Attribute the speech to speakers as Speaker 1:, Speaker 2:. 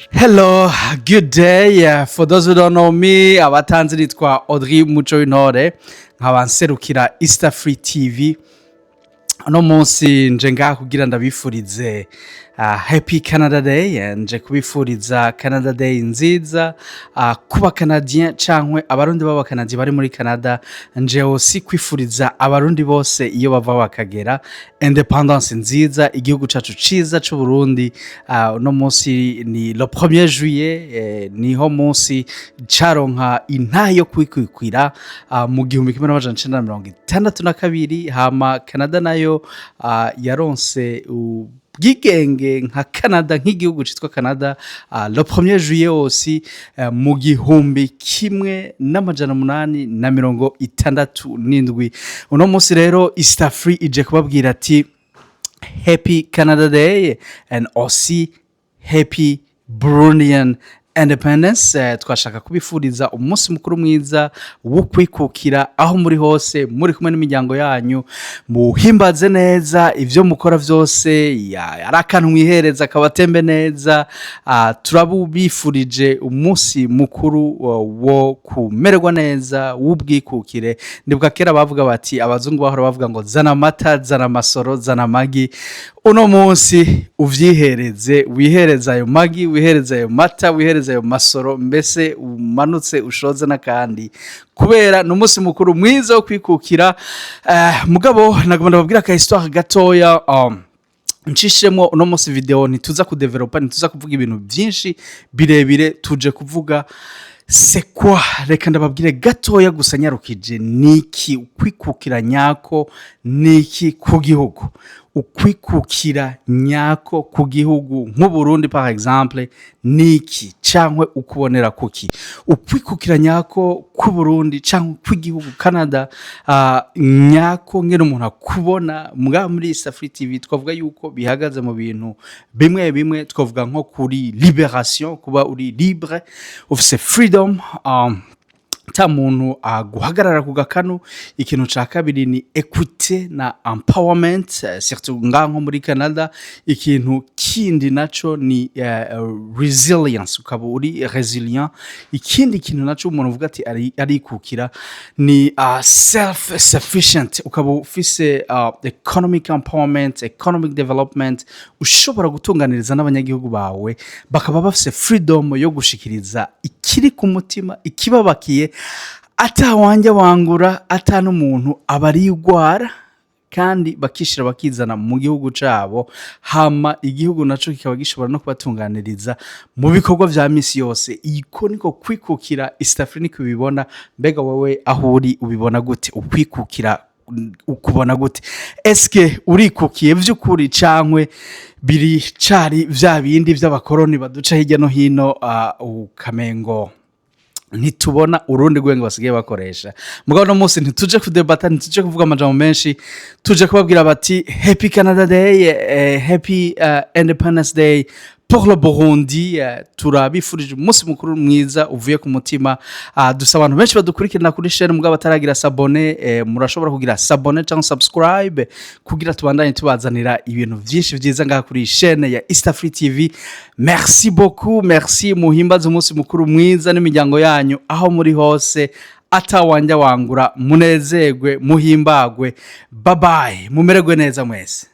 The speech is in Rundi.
Speaker 1: Hello, good day. For those who don't know me, abatanzi nitwa Audrey Muco w'Intore, nkaba nserukira East Free TV. Uno munsi nje ngaha kugira ndabifurize Happy Canada Day. Nje kubifuriza Canada Day nziza kuba Canadien cankwe Abarundi b'Abakanadi bari muri Canada. Nje aussi kwifuriza Abarundi bose iyo bava bakagera indépendance nziza, igihugu cacu ciza c'u Burundi. Uno munsi ni le 1er juillet, niho munsi caronka intahe yo kwikwikira mu 1962. Hama Canada nayo yaronse ubwigenge nka Canada, nk'igihugu citwa Canada, le 1er juillet aussi, mu 1867. Uno munsi rero East Free ije kubabwira ati Happy Canada Day and aussi Happy Burundian Independence. Twashaka kubifuriza umunsi mukuru mwiza wo kwikukira aho muri hose, muri kumwe n'imiryango yanyu, muhimbaze neza ibyo mukora byose, ari akantu mwihereza kabatembe neza. Turabifurije umunsi mukuru wo kumererwa neza w'ubwikukire. Nibwo kera bavuga bati, abazungu bahora bavuga ngo zana amata, zana amasoro, zana amagi. Uno munsi uvyihereze, wihereze ayo magi, wihereze ayo mata, wihereze ayo masoro, mbese umanutse ushoze n'akandi, kubera ni umunsi mukuru mwiza wo kwikukira. Mugabo nagomba ndababwira ka histoire gatoya, ncishemo uno munsi video. Ntituza kudevelopa, ntituza kuvuga ibintu byinshi birebire, tuje kuvuga c'est quoi. Reka ndababwire gatoya gusa nyarukije: niki ukwikukira nyako? Niki ku gihugu, ukwikukira nyako ku gihugu nk'Uburundi par exemple niki, cyangwa ukubonera kuki ukwikukira nyako k'Uburundi cyangwa kw'igihugu Canada nyako, ngene umuntu akubona mbwa muri East Free TV? Twavuga yuko bihagaze mu bintu bimwe bimwe. Twavuga nko kuri libération, kuba uri libre, ufise freedom, ta muntu aguhagarara ku gakanu. Ikintu ca kabiri ni equity na empowerment, surtout ngaha nko muri Canada. Ikintu kindi naco ni resilience, ukaba uri resilient. Ikindi kintu naco umuntu uvuga ati arikukira ni self sufficient, ukaba ufise economic empowerment, economic development, ushobora gutunganiriza n'abanyagihugu bawe, bakaba bafise freedom yo gushikiriza ikiri ku mutima, ikibabakiye, ata wanjye wangura, ata n'umuntu abarigwara, kandi bakishira bakizana mu gihugu cabo. Hama igihugu naco kikaba gishobora no kubatunganiriza mu bikorwa vya misi yose. Iko niko kwikukira. East Africa niko ubibona. Mbega wowe aho uri ubibona gute? Ukwikukira ukubona gute? Eske urikukiye vy'ukuri, cankwe biri cari vya bindi vy'abakoroni baduca hirya no hino, ukamengo ntitubona urundi rwego basigaye bakoresha? Mugabo uno munsi ntituje kudebata, ntituje kuvuga amajambo menshi, tuje kubabwira bati Happy Canada Day, Happy Independence Day pour le Burundi. Turabifurije umunsi mukuru mwiza uvuye ku mutima. Dufise abantu benshi badukurikirana kuri chaîne mugabo bataragira s'abonner. Murashobora kugira s'abonner cyangwa subscribe kugira tubandanye tubazanira ibintu byinshi byiza ngaha kuri chaîne ya East Free TV. Merci beaucoup, merci. Muhimbaze umunsi mukuru mwiza n'imiryango yanyu aho muri hose, atawanja wangura. Munezerwe, muhimbagwe. Bye bye, mumererwe neza mwese.